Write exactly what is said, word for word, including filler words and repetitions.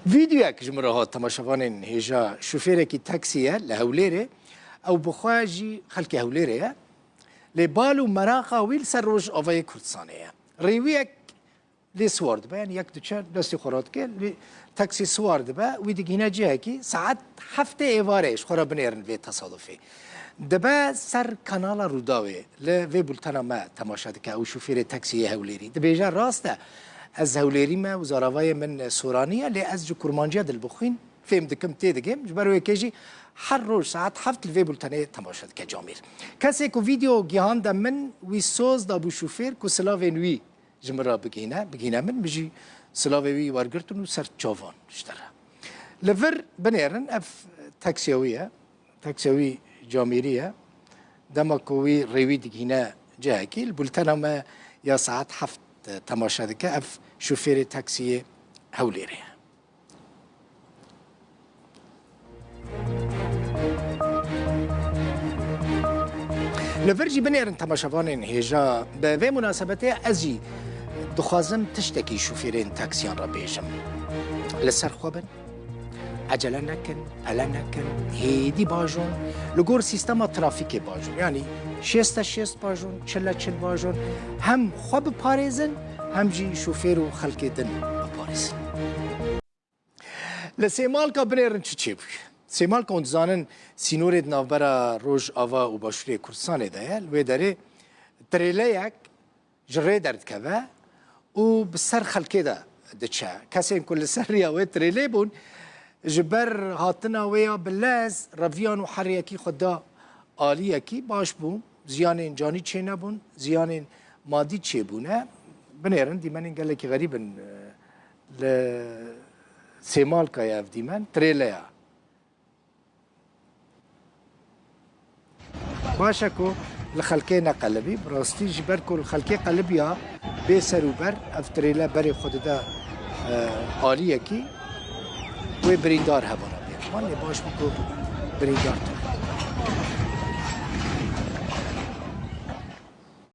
Vîdeoyek ji min re hat, temaşevanên hêja. Şofêrekî taksî ye li Hewlêrê. Ew bi xwe jî xelkê Hewlêrê ye. Lê bal û meraqa wî li ser Rojavayê Kurdistanê ye. Rêwiyek lê siwar dibe, yanî yek diçe destê xwe radike, lê taksî siwar dibe, wî digihîne cihekî, saet heftê êvarê, ji xwe re binêrin vê tesadufê. Dibe ser kanala Rûdawê, li vê bultena me temaşe dike, ew şofêrê taksiyê Hewlêrî. Dibêje, rast e, ez Hewlêrî me û zaravayê min Soranî ye, lê ez ji kurmanciya dilbixwîn fêm dikim, tê digêm. Ji ber wê yekê jî her roj saet heft li vê bultenê temaşe dike camêr. Kesê ku vîdeo gihande min, wî soz da bo şofêr ku silavên wî ji min re bigihîne, bigihîne min, min jî silavê wî wergirtin û ser çavan ji te re. Li vir binêrin, ev taksiya wî ye. Taksiya wî camêrî ye. Dema ku wî rêwî digihîne cihekî, li bultena me ya saet heft temaşe dike, ev şofêrê taksiyê Hewlêrê ye. Li vir jî binêrin, temaşevanên hêja. Bi vê munasebetê ez jî dixwazim tiştekî şofêrên taksiyan re bêjim. Li ser xwe bin, ecele nekin, pele nekin, hêdî bajon, li gor sîstema trafîkê bajon. Yanî şêst e şêst bajon, çil e çil bajon, hem xwe biparêzin, hem jî şofêr û xelkê din biparêzin. Li Sêmalka binêrin çi çêbûye. Sêmalka, hûn dizanin, sînorê di navbera Rojava û Başûrê Kurdistanê de ye. Li wê derê trêleyek ji rê derdikeve û bi ser xelkê de diçe. Kesên ku li ser riya wê trêlê bûn, ji ber hatina wê ya bi lez, reviyan û heriyekî xwe da aliyekî, baş bû. Ziyanên canî çênebûn, ziyanên madî çêbûne. Binêrin, dîmenên gelekî xerîb in, e, li Sêmalkayê ev dîmen, trêleya. Baş e ku li xelkê neqelibî, bi rastî ji ber ku li xelkê qelibiya bê ser û ber, ev trêle berê xwe dide, e, aliyekî, wê birîndar hevana bê. Wan lê baş bû ku birîndar tune.